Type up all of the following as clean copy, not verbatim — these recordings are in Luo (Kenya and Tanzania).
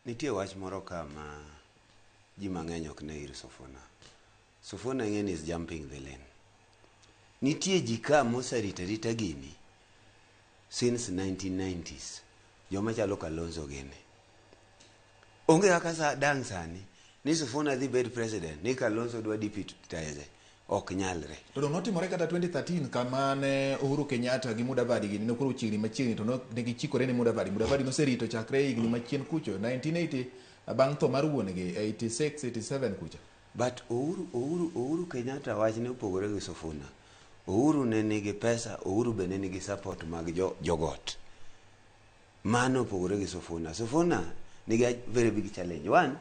Nitie wach moro ka ma ji mang'eny ok ne ir Sifuna. Sifuna ing'e ni is jumping the lane. Nitie ji ka moserito arita gini since 1990s. Joma chalo Kalonzo gini. Onge kaka sa dang' sani ni Sifuna dhi bed president ni Kalonzo dwa deputize. Ok nyalre. To dong' notimore kata 2013 kama ne Uhuru Kenyatta gi Mudavadi gini ne koro chiegni machiegni to ne gichikore ne Mudavadi. Mudavadi noserito chakre higni machien kucho 1980 bang' tho mar wuon gi 86 87 kucha. But Uhuru Kenyatta wachne opogore gi Sifuna. Uhuru ne nigi pesa, Uhuru be ne nigi support mag jogot. Mano opogore gi Sifuna. Sifuna nigi a very big challenge. One,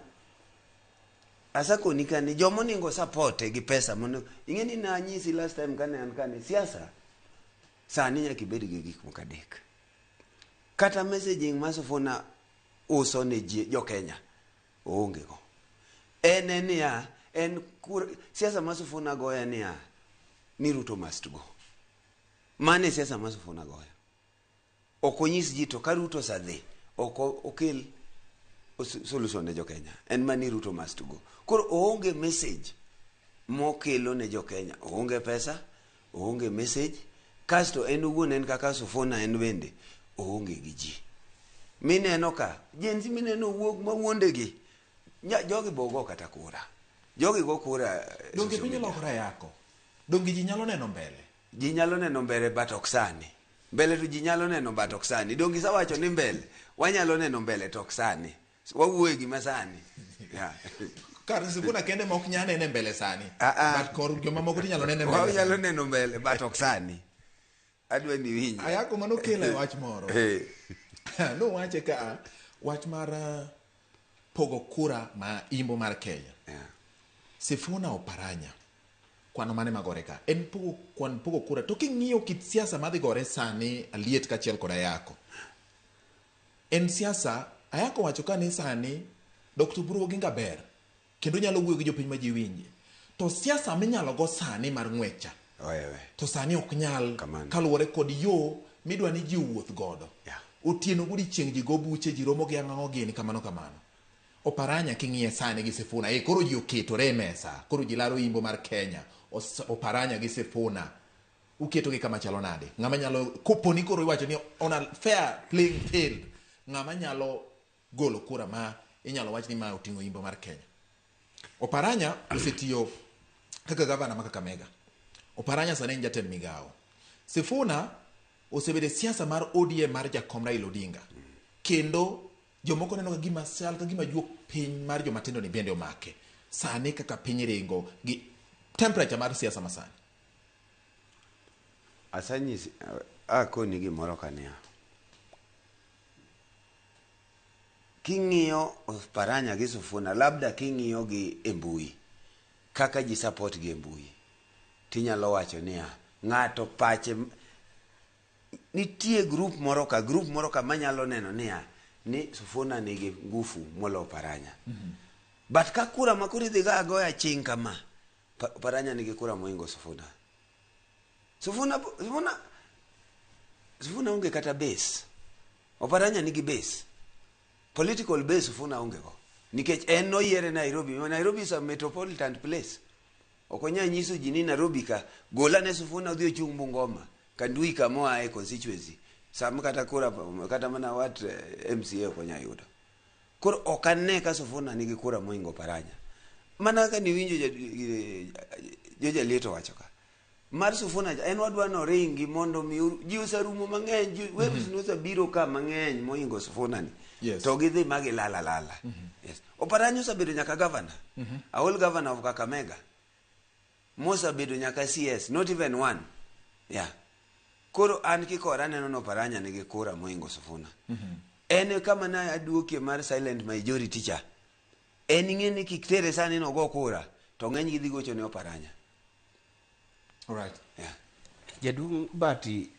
asakoni ka ni joma oningo support gi pesa mondo ing'e ni nanyisi last time kane an kane siasa sani nyaka ibed gi gik moko adek. Kata messaging ma Sifuna uso ne ji jo Kenya oonge go. En niya, en siasa ma Sifuna goyo en niya, ni Ruto must go. Mano e siasa ma Sifuna goyo. Ok onyis ji to ka Ruto osedhi, ok okel solution ne jo Kenya. En mana ni Ruto must go. Koro oonge message mokelo ne jo Kenya. Oonge pesa, oonge message, kasto en owuon en kaka Sifuna en bende oonge gi ji. Mineno ka, Gen Z mineno wuok mawuonde gi, jogi bo go kata kura. Jogi go kura Donge piny olokore yako? Donge ji nyalo neno mbele? Ji nyalo neno mbele but ok sani. Mbele to ji nyalo neno but ok sani. Donge isewacho ni mbele? Wanyalo neno mbele to ok sani. Wawuoye gima sani. Yeah. Kar Sifuna kende ma ok nyal nene mbele sani. But kor joma moko tinyalo nene mbele. Wanyalo neno mbele but ok sani. Adwa ni winji. Ayako mano kelo e wach moro. Nowache ka wach mar pogo kura ma imbo mar Kenya. Yeah. Sifuna Oparanya kwano mane magore ka en pogo kwan pogo kura to king'iyo kit siasa madhi gore sani aliet kaachiel kod Ayako en siasa Ayako wacho ka ni sani Dr. Oburu Oginga ber kendo nyalo wuoyo gi jopiny ma ji winje to siasa minyalo go sani mar ng'wecha to sani ok nyal kaluwore kod yo midwa ni ji owuoth godo. Yeah. Otieno godiechieng' ji go buche ji romo gi ang'ang'o gini kamano kamano. Oparanya king'iye sani gi Sifuna, koro ji oketore e mesa, koro ji laro imbo mar Kenya. Oparanya gi Sifuna uketo gi kama chalo nade? Ng'ama nyalo koponi koro iwacho ni on a fair playing field, ng'ama nyalo golo kura ma inyalo wach ni ma oting'o imbo mar Kenya? Oparanya osetiyo kaka gavana ma Kakamega. Oparanya sani en jatend migawo. Sifuna osebedo e siasa mar ODM mar jakom Raila Odinga. Kendo jomoko neno ka gima chal ka gima juok piny mar joma tindo ni bende omake. Sani kaka piny ringo gi temperature mar siasa masani. Asanyisi akoni gimoro kaniya. King'iyo Oparanya gi Sifuna, labda king'iyo gi e mbui, kaka ji support gi e mbui, tinyalo wacho niya, ng'ato pache nitie group moro ka, group moro ka manyalo neno niya, ni Sifuna nigi ngufu molo Oparanya. But ka kura ma koro idhi go agoya ching kama, Oparanya nigi kura mohingo Sifuna. Sifuna onge kata base. Oparanya nigi base. Political base Sifuna onge go. Nikech en noyiere Nairobi. Nairobi is a metropolitan place. Ok onyal nyiso ji ni Nairobi ka gola ne Sifuna odhi ochung' Bungoma. Kandui kama oaye e constituency. Sama kata kura kata mana wat MCA ok onyal yudo. Koro ok ane ka Sifuna nigi kura mohingo Oparanya. Mana kaka niwinjo Jaliet owacho ka. Mar Sifuna cha en wadwa noringi mondo mi ji oserumo mang'eny, ji waves nosebiro ka mang'eny mohingo Sifuna ni. Yes. To gidhi ma gilala lala. Yes. Oparanya osebedo nyaka governor. A whole governor of Kakamega. Mosebedo nyaka CS, not even one. Yeah. Koro an kikora aneno ni Oparanya nigi kura mohingo Sifuna. En kama ne aduokie mar silent majority cha. En ing'e ni kik tere sani nogo kura, to ng'eny gi dhi gocho ne Oparanya. Alright. Yeah. Jaduong' Bati,